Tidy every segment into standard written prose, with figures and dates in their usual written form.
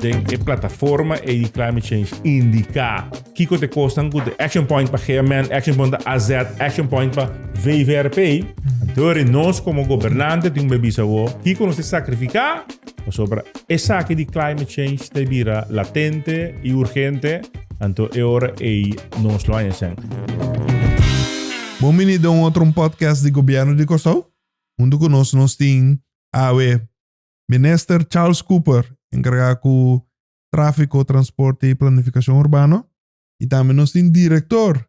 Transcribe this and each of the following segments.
Den e plataforma ei di climate change indiká kiko ta e kosnan ku ta action point pa GMN, action point pa AZ, action point pa VVRP. Anto nos komo gobernante tin un bebisa awor kiko nos ta sakrifiká pasobra esaki di climate change ta bira latente i urgente, anto e ora ei nos lo haña sèn. Bon bini den un otro podcast di Gobièrnu di Kòrsou. Huntu ku nos nos tin awe Minister Charles Cooper, enkargá ku Tráfiko, Transporte i Planifikashon Urbano, i tambe nos tin direktor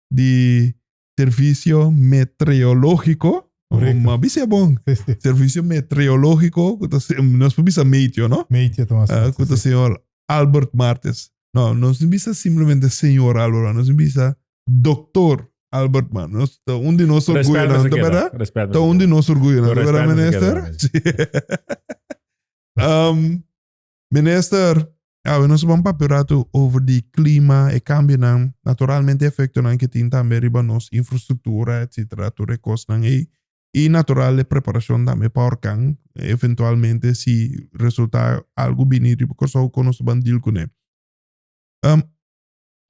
di Servisio Metreológiko, Korekto. Ma bisa e bon. Sí, sí. Servisio Metreológiko, ku ta nos por bisa meteo, no? Meteo ta mas Ah, fácil, ku ta sí. señor Albert Martes. No, nos no bisa simplemente señor Albert, nos bisa doctor Albert Man. Nos, ta un di nos orgullo, Respet no, mester ta keda. verdad? Respet Ta mester un di keda. nos orgullo, no, Con ta verdad, respet mester minister? keda, Sí. Minister, awe nos ban papia un rato over di klima, e kambionan, naturalmente efektonan ke tin tambe riba nos infrastruktura, etcetera, tur e kosnan ei. I natural e preparashon tambe pa orkan, eventualmente si resulta algu bini riba Kòrsou kon nos ta ban deal kuné.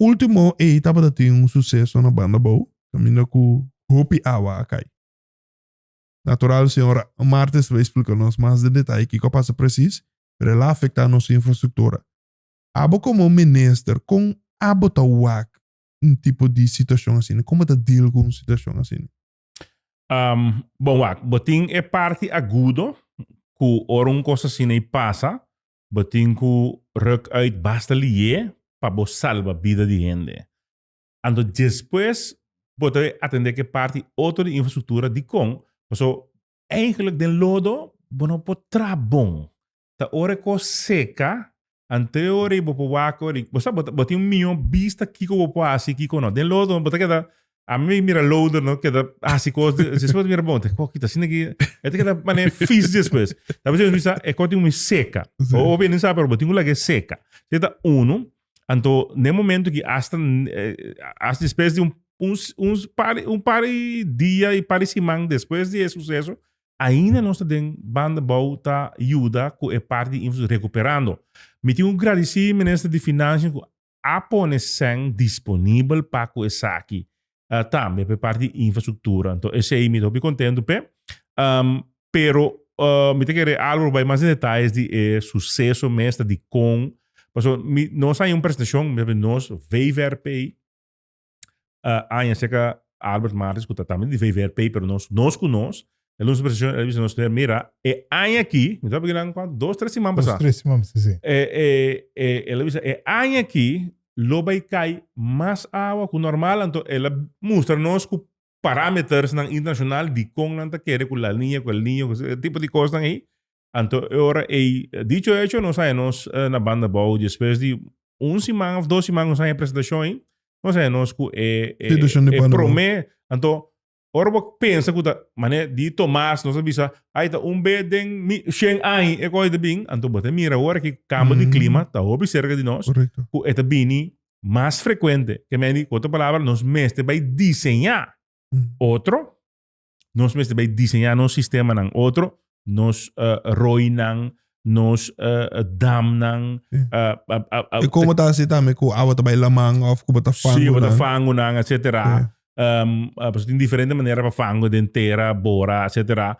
Ultimo ei tabata tin un suseso na Banda Bou kaminda ku hopi awa a kai. Natural señor Martes lo explica nos mas den detaye kiko a pasa precies, pero el a afecta nos infrastructura. Abo como minister con abo ta wak un tipo di situacion asina? Con bo ta deal cu un situacion asina? Bon wak, bo tin e parti agudo cu ora un cos asina ei pasa, Bo tin ku ruk uit basta lié pa bo salba bida di hende. Anto despues bo ta atendé ku e parti otro di infrastruktura dikon? Paso eigenlijk den lodo bo no por traha bon. Ta ora e kos seka anto e ora ei bo por wak ora ei bo sa bo tin un mihó bista kiko bo por hasi kiko no. Den lodo bo ta keda A mi mira loader no keda hasi kos despues mira bon te koki ta asina ki e ta keda mane fis despues. Ta por eso mi sa e kos tin ku mi seka. O hopi hende sa pero bo tin ku laga e seka. Si ta uno anto na e momento ki hasta hasta despues di un un par un par di dia y par di siman despues di e suseso ainda nos ta den banda bou ta yuda ku e parti di infrastruktura rekuperando. Mi tin ku gradisi minister di financia ku A pone sèn disponibel pa ku esaki tambe pa e parti di infrastruktura. Anto esei mi ta hopi kontentu p'e. Pero mi ta kere Albert bai mas den detayes di e suseso mes ta dikon. Pasobra mi nos haña un presentashon, nos VVRP aña acerca Albert Martins cu ta tambe di VVRP, pero nos, nos cu nos, el nos presentacion, el bisa nos, mira, e aña aki, mi ta papia nan cuanto, dos, tres siman Dos, pasá. tres siman pasá, sí. E, e, e, el a bisa, e aña aki lo bay cay mas awa cu normal, anto el a mustra nos cu parametersnan internacional di con nan ta kere cu La Niña, cu El Niño, cu e tipo di cosnan ey. Anto e ora ey, dicho hecho, nos haña nos na banda bou despues di un siman of dos siman nos haña e presentacion ey, nos haña nos cu e e Situacion di e banda bou. prome, anto ora bo pensa cu ta mane di Tomas nos a bisa ay ta un be den mi shen aña e cosa ta bin, anto bo ta mira awor aki cambio di clima ta hopi cerca di nos cu e ta bini mas frecuente, ke mende cu otro palabra nos mester bay diseña otro. Nos mester bay diseña nos sistemanan otro, nos rooinan, nos damnan. Y como ta haci tambe cu awa ta bay laman of cu bo ta fango nan. Si, bo ta fango nan, etcetera. Pasobra tin diferente manera pa fango den tera, bora, etcetera.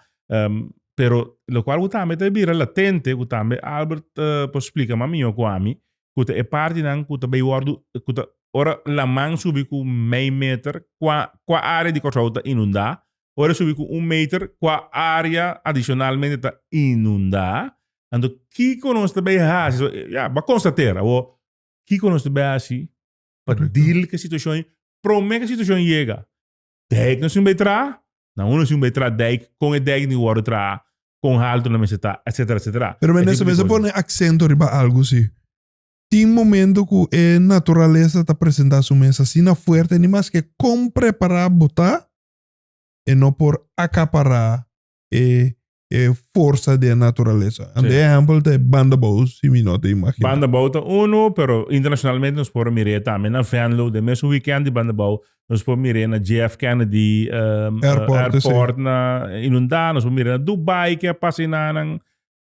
Pero locual cu tambe ta bira latente, cu tambe Albert por splica mas miho cu ami, cu ta e partinan cu ta bay wordo, cu ta ora laman subi cu mei meter, cua cua area di Kòrsou ta inundá, ora e subi cu un meter, cua area adicionalmente ta inundá. Anto kiko nos ta bay hasi? So, ya, bo a constatera awor, kiko nos ta bay hasi pa deal cu e situacion ei prome cu e situacion yega? Dijk nos tin bay traha? Na unda nos tin bay traha dijk? Con e dijk tin wordo traha? Con halto nan mester ta? Etcetera, etcetera. Pero E minister, tipo di mester cosnan. pone accento riba algo si. Tin momento cu e naturalesa ta presenta su mes asina fuerte, ni maske con prepara bo ta, e no por acapara e e forsa di e naturalesa. En de ehempel ta e Banda Bou, si mi no ta imagina. Banda Bou ta uno, pero internacionalmente nos por mir'é tambe na Venlo, den mesun weekend di Banda Bou, nos por mir'é na JF Kennedy Airport, airport na inundá, nos por mir'é na Dubai ke a pasa enanan.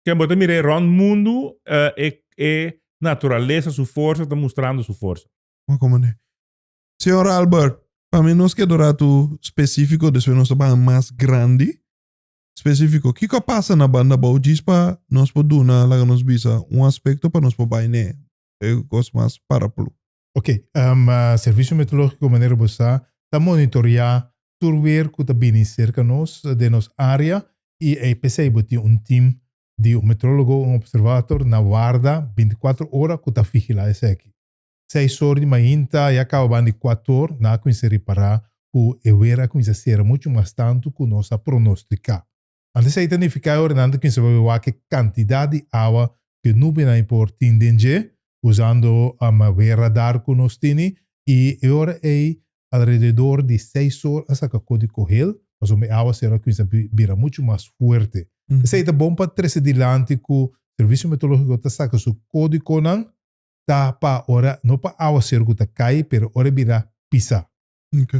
Ke bo ta mira e rond mundu e e naturalesa su forsa ta mustrando su forsa. Ma como ne. Señor Albert, pa mi nos keda ratu specifico despues nos ta baha mas grandi. Specifico, kiko a pasa na Banda Bou djis pa nos por duna laga nos bisa un aspecto pa nos por bai ne e cos mas paraplu. Ok, Servicio Meteorologico manera bo sa ta monitorea tur weer cu ta bini cerca nos den nos area y ey p'esey bo tin un team di un meteorologo, un observator na warda binticuatro ora cu ta vigila esaki. Seis or di mainta ya caba banda di cuator nan a cuminsa ripara cu e weer a cuminsa cera mucho mas tanto cu nos a pronostica. Anto esey ta nifica e ora nan ta cuminsa bay wak e cantidad di awa cu e nubenan y por tin den dje usando weer radar cu nos tini y e ora ey alrededor di seis or a saca codico geel pasobra e awacero a cuminsa bira mucho mas fuerte. Esey ta bon pa trece dilanti cu Servicio Meteorologico ta saca su codiconan ta pa ora, no pa awacero cu ta cay, pero ora e bira pisa.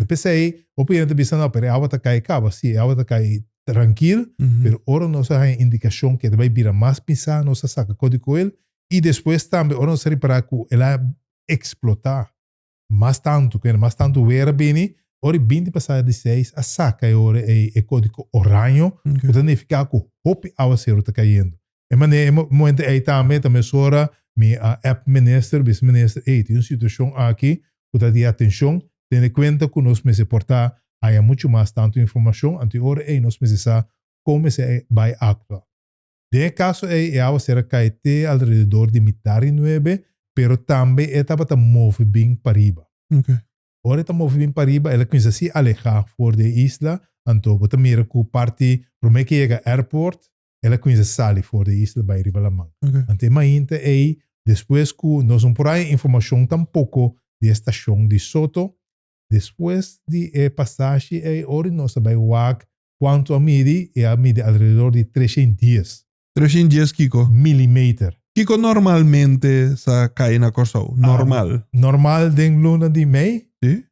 P'esey hopi hende ta bisa no, pero e awa ta cay caba. Si, e awa ta cay trankil, pero ora nos a haña indicacion cu e ta bay bira mas pisa, nos a saca codico el y despues tambe ora nos a ripara cu el a explota mas tanto, cu mas tanto weer a bini, ora e binti pasada di seis a saca e ora ey e codico oraño, cu ta nifica cu hopi awacero ta cayendo. E manera e momento ey tambe ta mesora mi a app minister, bisa minister, ey tin un situacion aki cu ta di atencion, tene cuenta cu nos mester por ta haya mucho mas tanto informacion, anto e ora ey nos mester sa con mester bay actua. Den e caso ey e awa ser a cay te alrededor di mitar y nuebe, pero tambe e tabata move bin pariba. Ora e ta move bin pariba el a cuminsa si aleha for di e isla, anto bo ta mira cu parti prome ke yega airport, El a cuminsa sali for di e isla bai riba laman. Anto e mainta ei, despues cu nos no por haya informacion tampoco di e stacion di Soto, despues di e pasashi ei ora nos a bai wak cuanto a midi, e a midi alrededor di 310. 310 kico? Milimeter. Kico normalmente sa cay na Corsou? Normal. Normal den luna di mei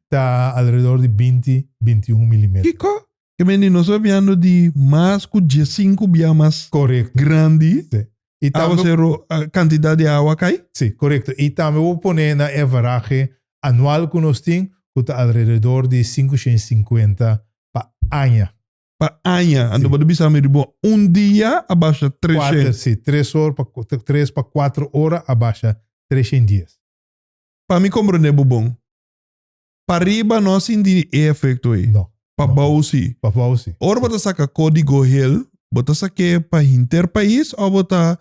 ta alrededor di 20, 21 milimeter. Kico? Ke mende nos ta papiando di mas ku diesinku bia mas Korekto. grandi Sí. I tambe, awaseru, kantidat di awa kai. Sí, korekto. I tambe bo pone na e averahe anual ku nos tin, ku ta alrededor di 550 pa aña. Pa aña. Anto bo ta bisa mi riba un dia a basha 300. Kuater, sí, tres or pa, tres pa kuater ora a basha 310. Pa mi komprende bo bon, Pariba no a sinti e efecto ei. No. Pa bou si. Pa bou si. Ora bo ta saca codigo hel, bo ta saqué pa henter pais of bo ta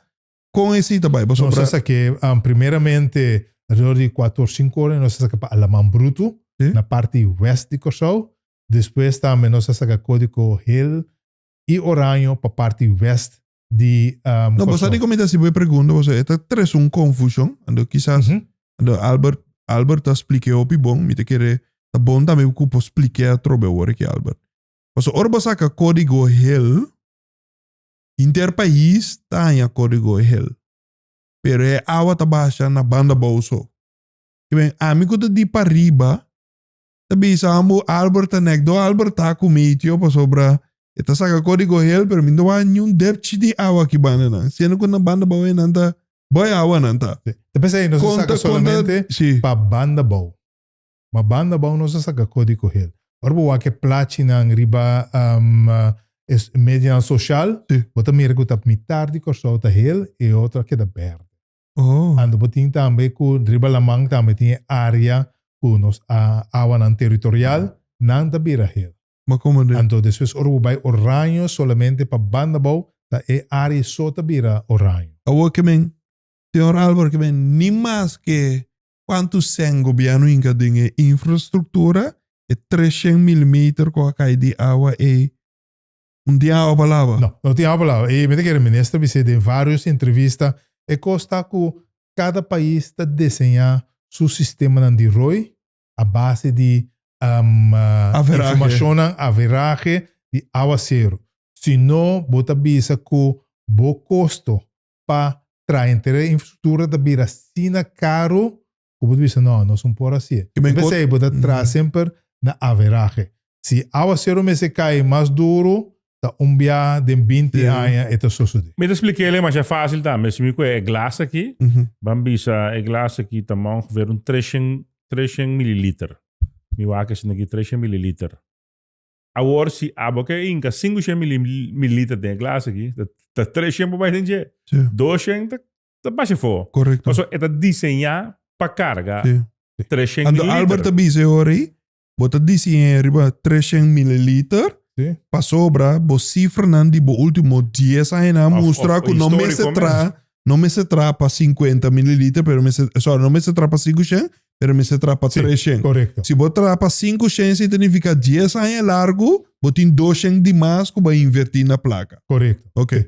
con esey ta bay? Nos ta saqué primeramente alrededor di cuatro or cinco ora nos ta saca pa Alaman Bruto na parti west di Corsou. Despues tambe nos ta saca codigo hel y oraño pa parti west di Corsou. No, bo sa di con mi ta haci bo e pregunta pasobra e ta trece un confusion. Anto kisas Anto Albert, Albert ta spliké hopi bon, mi ta kere ta bon tambe ku por spliké atrobe awor aki Albert. Pasobra ora bo saka kódigo hel, hinter pais ta haña kódigo hel, pero e awa ta basha na banda bou so. Kiben ami ku ta di pariba ta bisa ambo Albert ta nek do Albert ta ku meteo pasobra e ta saka kódigo hel pero mi no wak niun depchi di awa aki banda nan, siendo ku na banda bou nan ta Boy awa nan ta. Sí. Ta pensei nos a saca solamente sí. pa banda bou. Ma banda bou nos a saca codico hel. Ora bo wak e plachinan riba um, es medianan social, sí. bo ta mira ku ta mitar di Kòrsou ta hel e otro a keda berde. Oh. Anto bo tin tambe ku riba laman tambe tin e area ku nos a awanan territorial, nan ta bira hel. Ma como de? Anto despues ora bo bai oraño solamente pa banda bou ta e área so ta bira oraño. Awor ke men, señor Álvaro, ke men ni maske kuantu sèn gobièrnu hinka den e infrastruktura, e 300 milimeter ku a kai di awa ei, no tin awa pa laba. No, no tin awa pa laba. I mi ta kere minister bis'é den vários entrevista, e kos ta ku kada pais ta deseñá su sistemanan di roi a base di informacionnan, averahe di awaceru. Si no, bo ta bisa cu bo costo pa traha henter e infrastructura ta bira asina caro cu bo ta bisa no, nos no por hacié. P'esei bo ta traha semper na averahe. Si awaceru mester cay mas duro. Ta un bia den 20 Sí. aña e ta sosodé. Mi ta splik'é masha fácil tambe. Si mi kue e glas aki, Mhm. ban bisa e glas aki ta ongeveer un 300, 300 mililiter. Mi wak esaki aki 300 mililiter. Awor si abo ke hinka 500 mililiter den e glas aki, ta, ta 300 por bai den dje. Sí. 200 ta, ta basha afó. Correcto. Pasobra e ta diseñá pa karga Sí. 300 Anto mililiter. Albert ta bisa e ora ei, Bo ta diseñ'é riba 300 mililiter, Sí. pasobra bo sifranan di bo último 10 añanan a Of- mustra of ku no histórico mester mes. tra, no mester tra pa 50 mililiter, pero mester, sorry, no mester tra pa 500, pero mester tra pa Sí, 300. Korekto. Si bo tra pa 500, significa 10 aña largu, bo tin 200 di mas ku bo a invertí na plaka. Korekto. Ok.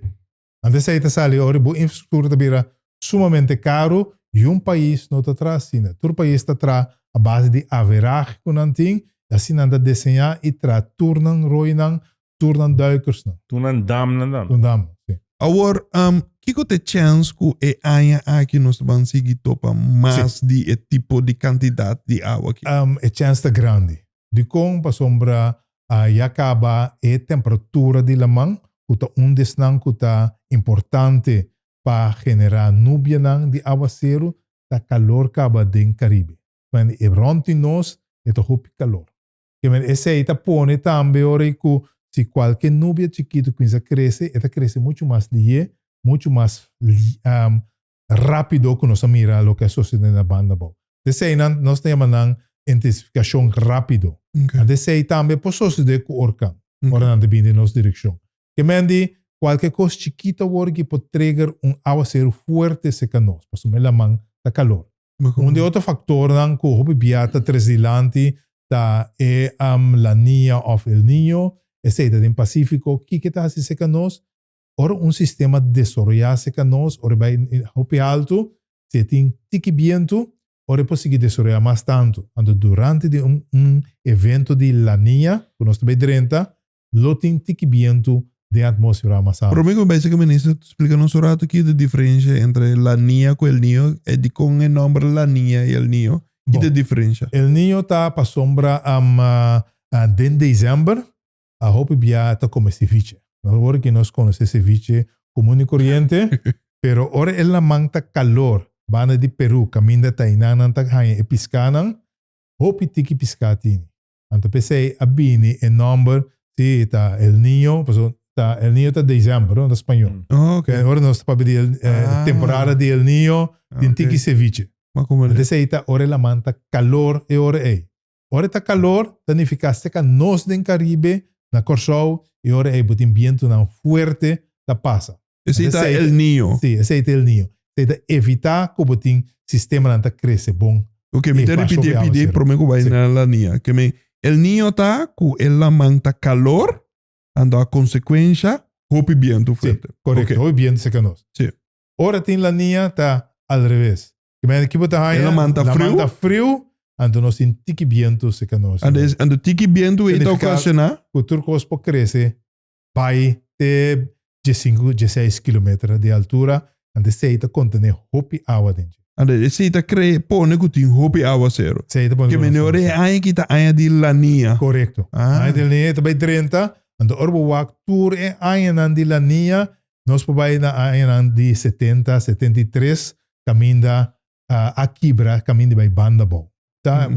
Antes esei ta sali ora bo infrastruktura ta bira sumamente karu i un pais no ta traha asina. Tur pais ta traha a base di averahe ku nan tin i asina nan ta deseñá i traha tur nan roinan, tur nan duikersnan. Tur nan damnan dan. Tur dam, si. Awor, kiko ta e chèns ku e aña aki nos ta ban sigui topa mas di e tipo di kantidat di awa aki? E chèns ta grandi. Dikon? Pasobra ya kaba e temperatura di laman ku ta un di esnan ku ta importante pa generá nubianan di awaseru ta kalor kaba den Karibe. Kende e rònt di nos e ta hopi kalor. Kende esei ta pone tambe ora ku si kualke nubia chikitu kuminsá krese e ta krese muchu mas lihé, muchu mas rápido ku nos a mira loke a sosede na banda abou. Eseinan nos ta yama nan intensifikashon rápido. Anto esei tambe por sosede ku orkan, ora nan ta bini den nos direkshon. Ke men di kualke kos chikito awor ki por trigger un awaseru fuerte serka nos, pasobra e laman ta kalor. Un di e otro faktornan ku hopi bia ta tres dilanti ta e La Niña òf El Niño, esei ta den Pasífiko. Kiko ta hasi serka nos? Ora un sistema desaroyá serka nos, ora e bai hopi haltu, si e tin tiki bientu, ora e por sigui desaroyá mas tantu. Anto durante di un un evento di La Niña ku nos ta bai drenta, lo tin tiki bientu den atmósfera mas haltu. Promé ku mi bai serka minister, splika nos un ratu ki ta diferensha entre La Niña ku El Niño, e dikon e nòmber La Niña i El Niño, ki ta e diferensha? El Niño ta pasobra den desèmber A hopi bia ta come ceviche. Nos awor aki nos conoce ceviche comun y coriente, pero ora e laman ta calor banda di Peru caminda tainannan ta haña e piscanan, hopi tiki pisca tini. Anto p'esey a bini e nomber, si, ta El Niño, pasobra ta El Niño ta december, no ta spañol. Oh, ok. Ora nos ta papia di el, Ah. temporada di El Niño, tin Ok. tiki ceviche. Ma como Anto esey ta ora e laman ta calor e ora ey. Ora e ta kalor, ta nifiká seka nos den Karibe, na Kòrsou, i ora ei bo tin bientunan fuerte ta pasa. Esei ta El Niño. Sí, esei ta El Niño. Esei ta evitá ku bo tin sistemanan ta krese bon. Ok, mi ta ripití e pidi promé ku bai na La Niña. Ke men, El Niño ta ku e laman ta kalor, anto a konsekuensha hopi bientu fuerte. Sí, korekto, hopi bientu seka nos. Sí. Ora tin La Niña ta al reves. Ki manera ki bo ta haña? E laman ta friu. Laman ta friu, anto nos tin tiki bientu serka nos. Anto, anto tiki bientu ei ta Significa okashoná? ku tur kos por krese bai te diesinku, dieseis kilometer di altura, anto esei ta kontené hopi awa den dje. Anto esei ta kre pone ku tin hopi awaseru. Esei ta pone Ke ku tin manera hopi e awaseru. aña ki ta aña di La Niña. Korekto. Ah. Aña di La Niña ta bai drenta, anto ora bo wak tur e añanan di La Niña, Nos por bai na añanan di setenta, 73, kaminda a kibra kaminda di bai banda bou. Ta,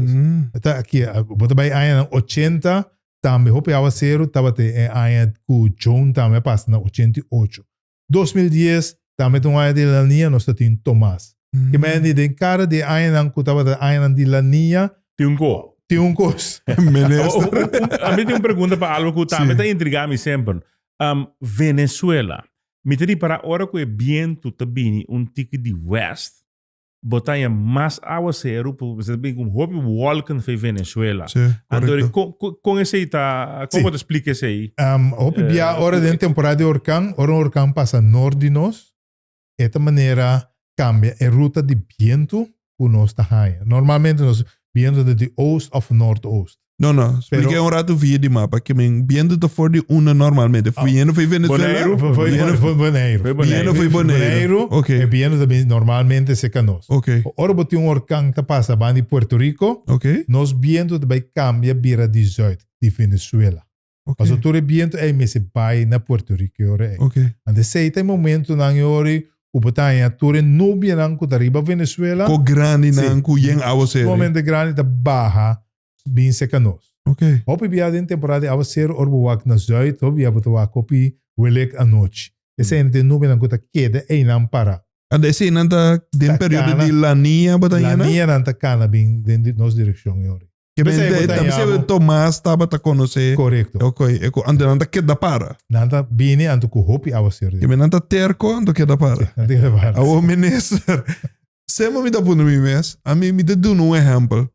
ta aki, bo ta bai añanan 80, tambe hopi awaseru tabata e aña ku Joan tambe a pasa na 88. 2010 tambe ta un aña di La Niña, nos ta tin Tomas. Ki mende di den kada di e añanan ku tabata añanan di La Niña, Tin un ko. Tin un kos. Minister. Ami tin un pregunta pa algo ku tambe Sí. ta intriga mi semper. Venezuela. Mi ta ripara ora ku e bientu ta bini un tiki di west, bo ta haña mas awaseru, pasobra ta bini ku hopi wolken for Venezuela. Sí, Anto, korekto. kon, kon, kon esei ta, kon Sí. bo ta splika esei? Hopi bia Eh, ora den temporada di orkan, ora un orkan pasa nort di nos, e ta manera kambia e ruta di bientu ku nos ta haña. Normalmente nos bientu ta di oost òf noordoost. No, no, splika Pero- un ratu via di mapa. Ke men bientu ta for di unda normalmente. Ah. Viendo foi Venezuela? Boneiru. Foi Viendo- foi Boneiru. Foi Boneiru. Viendo foi Boneiru. Ok. E bientu ta bin normalmente serka nos. Ok, Ora bo tin un orkan ta pasa banda di Puerto Rico, ok. nos bientu ta bai kambia bira di zuid, di Venezuela. Paso tur e bientu ei mester bai na Puerto Rico e ora ei. Anto esei ta e momentunan e ora ei ku bo ta haña tur e nubianan ku ta riba Venezuela. Ko grandinan ku yen awaseru. Sumamente grandi ta baha bin serka nos. Hopi bia den temporada di awaseru ora bo wak na zuid hopi bia bo ta wak hopi welek anochi. Esei ta e nubianan ku ta keda einan para. Anda eseinan ta den periodo di La Niña bo ta haña nan? La Niña nan ta kana bin den nos direkshon e ora ei. Ke men te, ta bisa Tomas tabata konosé. Korekto. Ok, e ku anto nan ta keda para. Nan ta bini anto ku hopi awaseru. Ke men nan ta terko anto keda para. Sí, nan ta keda para. Awor minister, semper mi ta puntra mi mes, ami mi ta duna un ehèmpel,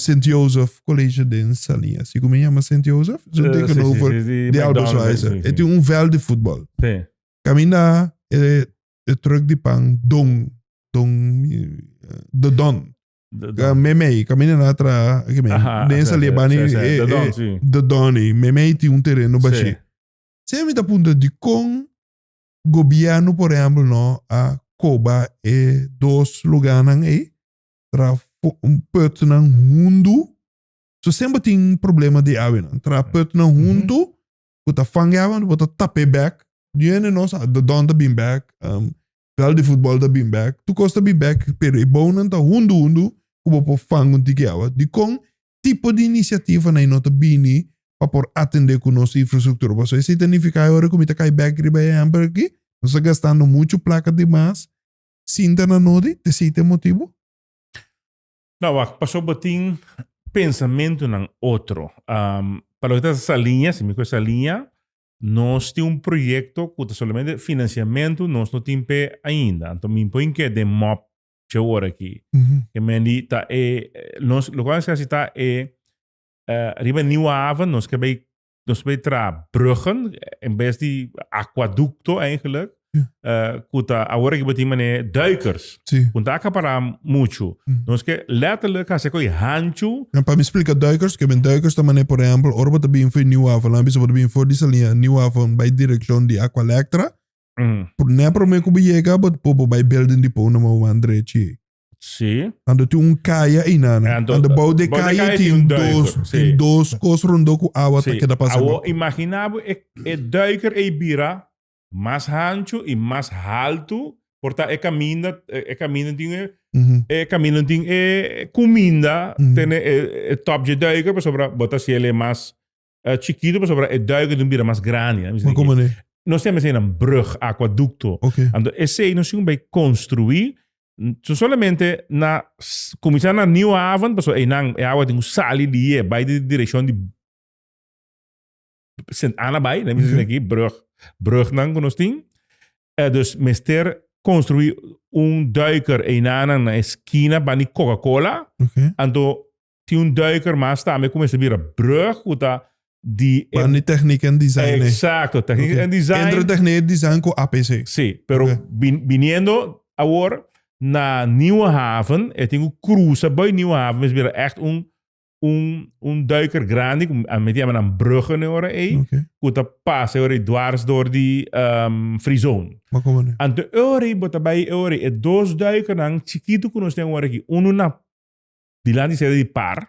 Sint Jozef College den Saliña, si ku mi yama Sint Jozef? Zo tegenover di Albert Schweitzer. E tin un vèlt di futbòl. Kaminda e truck di pan Don, Don, de Don. Memei, kaminda na tra, ke men, den sali bani, de Donny, memei tin un tereno bashi. Se mi ta puntra dikon gobierno por ehempel no a koba e dos lugarnan ei, tra un putnan hundu, so semper tin problema di awenan, tra putnan huntu, ku ta fanga awa, bo ta tap'e bek, Niun nos a, de Don ta bin bek, Veld di futbol ta bin bek, tur kos ta bin bek, pero e bounan ta hundu hundu ku bo por fanga un tiki awa. Dikon tipo di inisiativanan ei no ta bini pa por atendé ku nos infrastruktura? Pasobra esei ta nifiká e ora ku mi ta kai bek riba e ehèmpel aki, nos ta gastando muchu plaka di mas sin ta na nodi, ta esei ta e motibu? No, wak, pasobra bo tin pensamentunan otro. Pa loke ta Saliña, si mi ku e Saliña, Nos tin un proyecto cu ta solamente financiamento nos no tin p'e ainda. Anto mi por inke den mop dje ora aki. Ke men di ta e nos loke nos hasi ta e riba Nieuwe Haven nos ke bay nos bay traha bruggen en bes di aquaducto eigenlijk. Ku ta awor aki bo tin manera duikers. Sí. Ku ta akapará muchu. Nos ke letterlijk hasi koi hanchu. En pa mi splika duikers, ke men duikers ta manera por ehempel ora bo ta bin for Nieuwe Haven, laat bisa bo ta bin for di Saliña Nieuwe Haven bai direkshon di Aqualectra. Nè promé ku bo yega bo por bo bai building di Pona ma bo man drechi. Sí. Anto tin un kaya einan. Anto, Anto bou de bou de kaya kaya tin tin un dos, duiker, tin sí. dos kos rondó ku awa ta Sí. keda pasa Awor bou. imagina bo e e duiker ei bira mas hanchu i mas haltu por ta e kaminda e kaminda tin e e kaminda tin e kuminda tene e top dje duiker pasobra bo ta hasi el e mas chikitu pasobra e duiker tin bira mas grandi. Ma komo ne? Nos tin mester nan brug, aquaducto. Anto esei nos tin ku bai construi no solamente na kuminsá na Nieuwe Haven pasobra einan e awa tin ku sali di e bai den direkshon di Sint Anna bai, na mi aki, brug, brugnan ku nos tin. Eh, dus mester construí un duiker einanan na eskina ban di Coca-Cola. Anto tin un duiker mas tambe ku mester bira brug ku ta di e- Ban di techniek en design. Exacto, techniek en design. Entre techniek en design ku APC. Sí, pero bin- biniendo awor na Nieuwe Haven, e tin ku cruza bij Nieuwe Haven, mester bira echt un un un duiker grandi ku a meti yama nan bruggen e ora ei Oké. ku ta pasa e ora ei dwars door di free zone. Maar kom maar. Anto e ora ei bo ta bai e ora ei e dos duikernan chikitu ku nos tin awor aki, unu na dilanti sede di par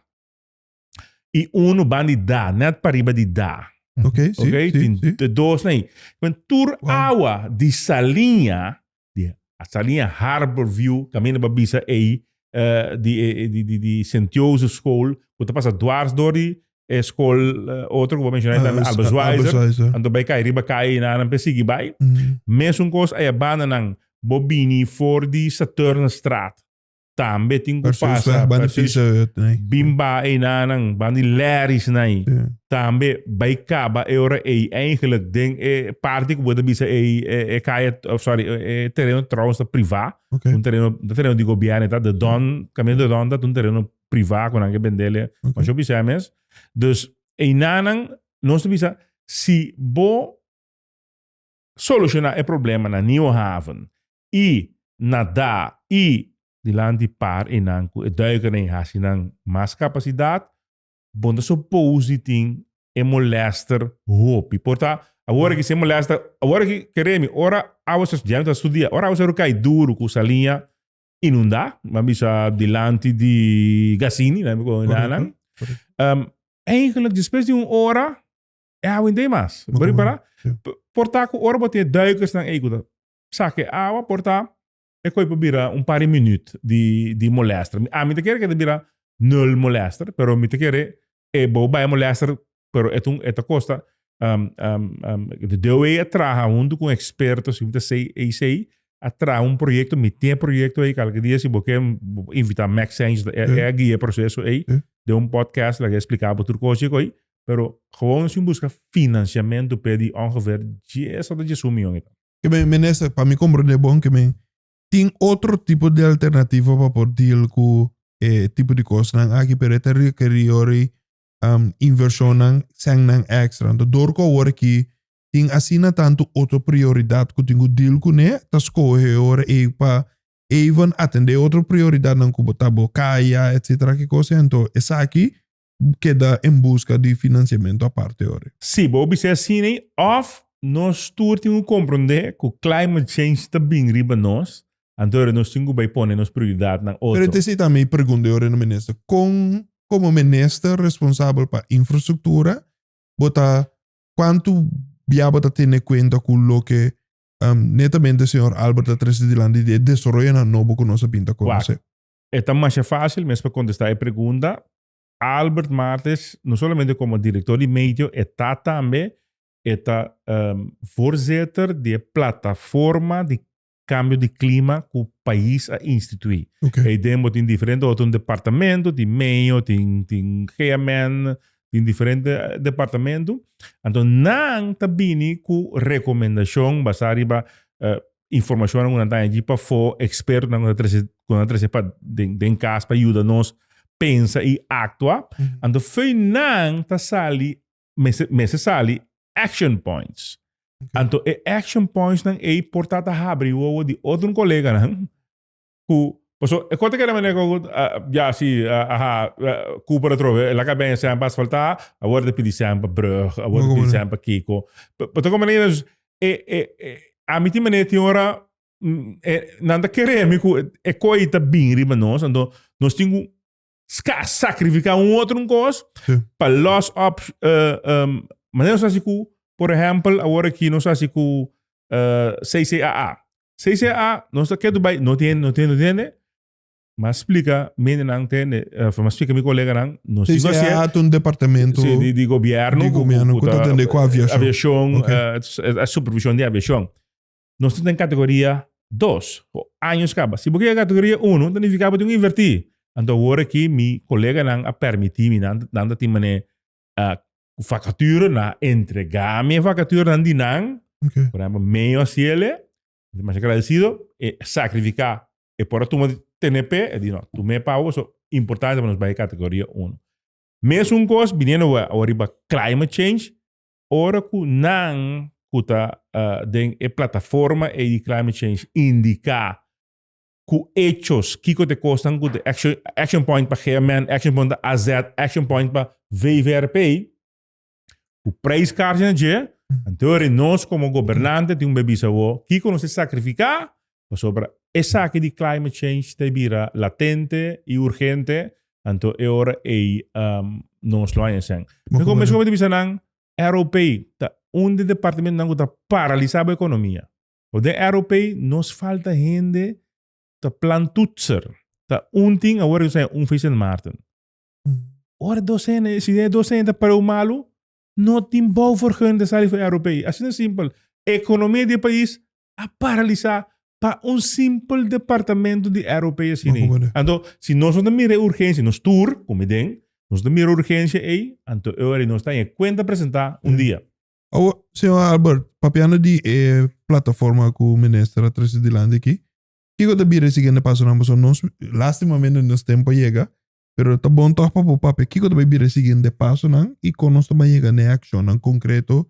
i unu ban di da, net pariba di da. Oké, sí, Oké, sí, tin sí. de dos na ei. Men tur Wow. awa di Saliña di Saliña Harbor View, kaminda pa bisa ei di e di di di Sint Jozef School, ku ta pasa dwars door di e skol otro ku bo menshoná tambe, Albert Schweitzer, anto bai kai riba kai einan nan pe sigui bai. Mesun kos aya bandanan bo bini for di Saturnusstraat Tambe tin ku pasa bin ba einanan, ban di Larry's nai. Tambe bai kaba e ora ei eigenlijk den e parti ku bo ta bisa ei e kaya, of sorry, e tereno trouwens ta priva. Un tereno, ta tereno di gobièrnu ta, de Don, kaminda de Don ta un tereno priva ku nan ke bendele. Masha bisa mes. Dus einanan nos ta bisa si bo solushoná e problema na Nieuwe Haven i nadá i dilanti par einan ku e duikernan i hasi nan mas kapasidat, bo no ta supos di tin e molèster hopi. Por ta awor aki si e molèster, awor aki kere mi ora awa sa studia, mi ta studia, ora awa sa kai duru ku saliña inundá, mi a bisa dilanti di Gasini, nan mi kono nan. Eigenlijk despues di un ora. E awa inte mas. Bo ripara? Por ta ku ora bo tin e duikersnan ei ku ta saka e awa, por ta e koi por bira un par di minuut di di molester. Ami ta kere ke ta bira nul molester, pero mi ta kere e bo bai molester, pero e ta un e ta kosta de DOE a traha huntu ku un eksperto, si mi ta CAC, a traha un proyekto, mi tin e proyekto ei, kalke dia si bo ke bo por invita Max Sanchez, e a guia e proseso ei den un podcast, laga e splika bo tur kos ei. Pero gewoon si un busca financiamento p'e di ongeveer dies ota diesun miyon e ta. Ke men, minister, pa mi comprende bon ke men tin otro tipo di alternativa pa por deal ku e tipo di kosnan aki, pero e ta rekerí ora um, invershonnan, sènnan extra. Anto dor ku awor aki tin asina tantu otro prioridat ku tin ku deal kuné, ta skohe ora ei pa even atendé otro prioridatnan ku bo ta bo kaya, etcetera, ki kos. Anto esaki keda en buska di financiamento aparte ora. Si, bo bisa asina ei, of nos tur tin ku komprondé ku climate change ta bin riba nos, anto ora nos tin ku bai pone nos prioridatnan Pero otro. esei ta mi pregunta e ora na minister, kon komo minister responsabel pa infrastruktura bo ta kuantu bia bo ta tene kuenta ku loke netamente señor Albert a trese dilanti di e desaroyonan nobo ku nos a bin ta Wak, konosé? e ta masha fácil mes pa kontestá e pregunta. Albert Martes, no solamente komo direktor di Meteo, e ta tambe e ta voorzitter di e plataforma di kambio di klima ku pais a instituí. Okay. Ei den bo tin diferente otro departamento, tin Meo, tin tin GMN, tin diferente departamento. Anto nan ta bini ku rekomendashon basá riba informashonnan ku nan ta haña dji pafó, ekspertonan ku ta trese ku nan ta trese pa den den kas pa yuda nos pensa i aktua. Anto fo'i nan ta sali mester mester sali action points. Anto e action pointsnan ei por ta ta habri wowo di otro koleganan ku paso e kos ta keda manera ku ya si aha Cooper atrobe el a kabia sèn pa asfaltá awor ta pidi sèn pa brug awor ta pidi sèn pa kiko bo ta komprende dus e e ami tin manera tin ora nan ta kere mi ku e kos ei ta bin riba nos anto nos tin ku sakrifiká un otro un kos pa los op manera nos hasi ku por ehèmpel awor aki nos hasi ku CCAA CCA nos ta ketu bai no tin no tin no tin hende m'a splika mendenan te of m'a splika mi koleganan nos tin ku CCA ta un departamento si di di gobierno di gobierno ku ta atende ku aviashon aviashon okay. Supervision di aviashon nos ta den kategoria dos años kaba si bo ke kategoria uno ta nifiká bo tin ku invertí anto awor aki mi koleganan a permití mi nan nan ta tin manera vakature nan a entregá mi e vakaturenan di nan Okay. Por ehempel, medio haciele, mi ta agradecido, e sacrifica, e por a tuma TNP, e di no, tuma e pago, so importante pa nos bai categoria uno. Mesun cos, biniendo awor riba climate change, ora cu nan cu ta den e plataforma ey di climate change indica cu hechos kico ta e cosnan cu ta action, action point pa GMN, action point pa AZ, action point pa VVRP, Ku prijskaartje na dje, anto ora nos komo gobernante tin un be bisa bo kiko nos ta sakrifiká pasobra esaki di climate change ta bira latente i urgente, anto e ora ei nos lo haña esèn. Meskos mi ta bisa nan, ROP ta un di departamentonan ku ta paralisá bo ekonomia. Bo den ROP nos falta hende ta plantoetser, ta un tin awor nos haña un for Sint Maarten. Ora docente, si e docente ta pareu malu, no tin bouwvergunning ta sali for ROP. Asina simpel. Economia di e pais a paralisa pa un simpel departamento di ROP asina ei. Anto, si nos no ta mira e urgencia, nos tur, cu mi den, nos no ta mira e urgencia ei, anto e ora ei nos ta haña cuenta presenta un dia. Awor, señor Albert, papiando di e plataforma cu minister a trece dilanti aki, kico ta bira e siguiente pasonan? Pasobra nos, lastimamente nos tempo a yega, Pero ta bon tòg pa bo papia kiko ta bai bira e siguiente pasonan i kon nos ta bai yega na e akshonnan konkreto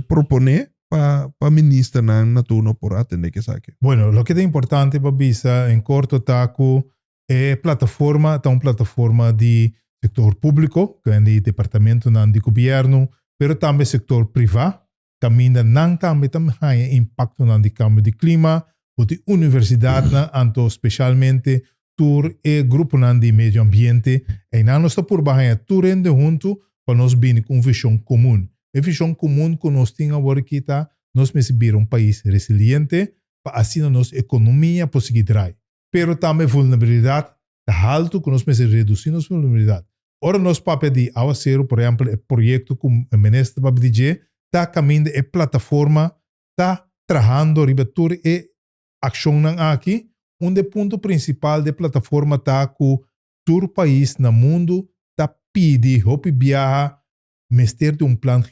proponé pa pa ministernan na turno por atendé ku esaki. Bueno, loke ta importante pa bisa en korto ta ku e plataforma ta un plataforma di sektor públiko, ku di departamentonan di gobièrnu, pero tambe sektor privá, kaminda nan tambe ta haña impaktonan di kambio di klima, bo tin universidatnan, anto speshalmente tur e gruponan di medio ambiente, einan nos ta purba haña tur hende huntu pa nos bini ku un vishon komun. E vishon komun ku nos tin awor aki ta nos mester bira un pais resiliente pa asina nos ekonomia por sigui drai. Pero tambe vulnerabilidat ta haltu ku nos mester redusí nos vulnerabilidat. Ora nos papia di awaseru, por ehèmpel e proyekto ku e minister papia di dje, ta kaminda e plataforma ta trahando riba tur e akshonnan aki. Un di e punto prinsipal di e plataforma ta ku tur pais na mundu ta pidi hopi biaha mester di un plan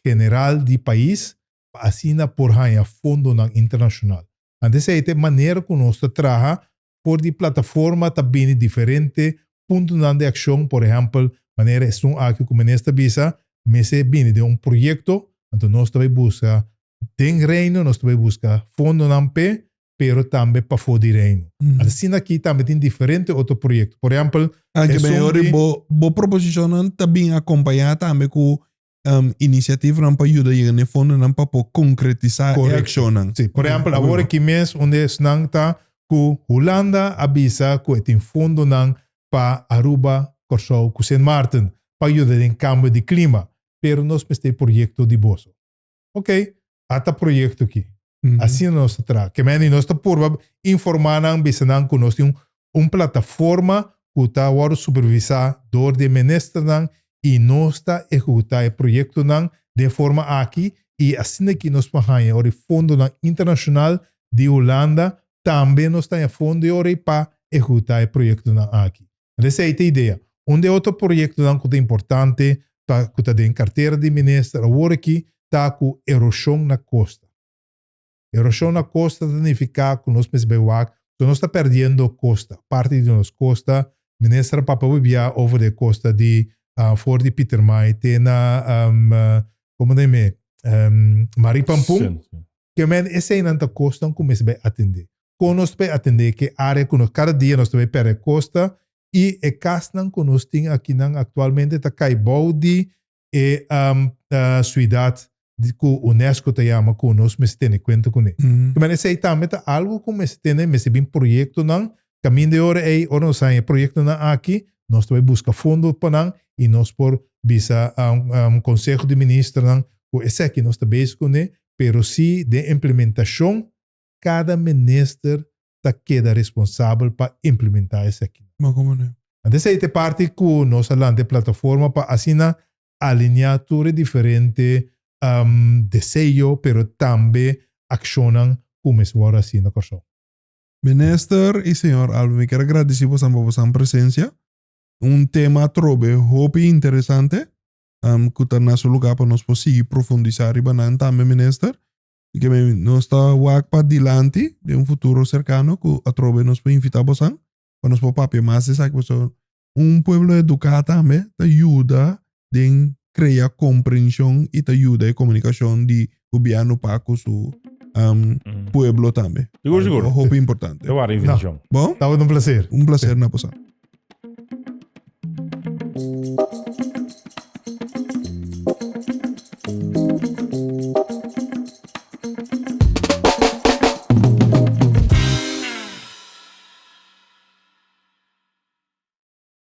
general di pais pa asina por haña fondonan internashonal. Anto esei ta e manera ku nos ta traha for di plataforma ta bini diferente puntonan di akshon, por ehèmpel manera esun aki ku minister bisa mester bini den un proyekto, anto nos ta bai buska den Reino, nos ta bai buska fondonan p'e, pero tambe pafó di Reino. Asina aki tambe tin diferente otro proyekto. Por ehèmpel, Anke esun mehor di. bo bo proposishonnan ta bin akompañá tambe ku inisiativanan pa yuda yega na e fondonan pa por konkretisá e Korekto. akshonnan. Sí, por ehèmpel, awor aki mes unda esnan ta ku Hulanda a bisa ku e tin fondonan pa Aruba, Kòrsou ku Sint Maarten pa yuda den kambio di klima, pero nos mester e proyekto di boso. Ok, ata proyekto aki. Asina nos ta traha. Ke mende nos ta purba informá nan, bisa nan ku nos tin un plataforma ku ta wòrdu supervisá dor di e ministernan i nos ta ehekutá e proyektonan den e forma aki i asina ki nos por haña ora e fondonan internashonal di Hulanda tambe nos ta haña fondo e ora ei pa ehekutá e proyektonan aki. Esei ta e idea. Un di e otro proyektonan ku ta importante pa ku ta den kartera di minister awor aki ta ku eroshon na kosta. Eroshon na kosta ta nifiká ku nos mester bai wak ku nos ta pèrdiendo kosta, parti di nos kosta. Minister a papia hopi bia over di e kosta di for di Pietermaai te na komo ta yam'é Maripampun. Ke men eseinan ta kosnan ku mester bai atendé. Kon nos ta bai atendé ke área ku nos kada dia nos ta bai pèrdè kosta i e kasnan ku nos tin akinan aktualmente ta kai bou di e suidat ku UNESCO ta yama ku nos mester tene kuenta kuné. Ke men esei tambe ta algu ku mester tene, mester bin proyektonan kaminda e ora ei ora nos haña e proyektonan aki nos ta bai buska fondo pa nan i nos por bisa konseho di ministernan ku esaki nos ta bezig kuné pero si den implementashon kada minister ta keda responsabel pa implementá esaki. Ma komo ne? Anto esei ta e parti ku nos a lanta e plataforma pa asina alineá tur e diferente deseo pero tambe akshonnan ku mester wòrdu hasi na Kòrsou. Minister i señor Alvin mi kier a gradisí bosan pa bosan presensia. Un tema atrobe hopi interesante ku ta na su lugá pa nos por sigui profundisá riba nan tambe minister. I ke nos ta wak pa dilanti den un futuro serkano ku atrobe nos por invitá bosan pa nos por papia mas di esaki pasobra un pueblo eduká tambe ta yuda den krea komprenshon i ta yuda e komunikashon di gobièrnu pa ku su pueblo tambe. Sigur sigur. Hopi importante. Te wak invitashon. Bon? Tabata un plaser. Un plaser na bosan.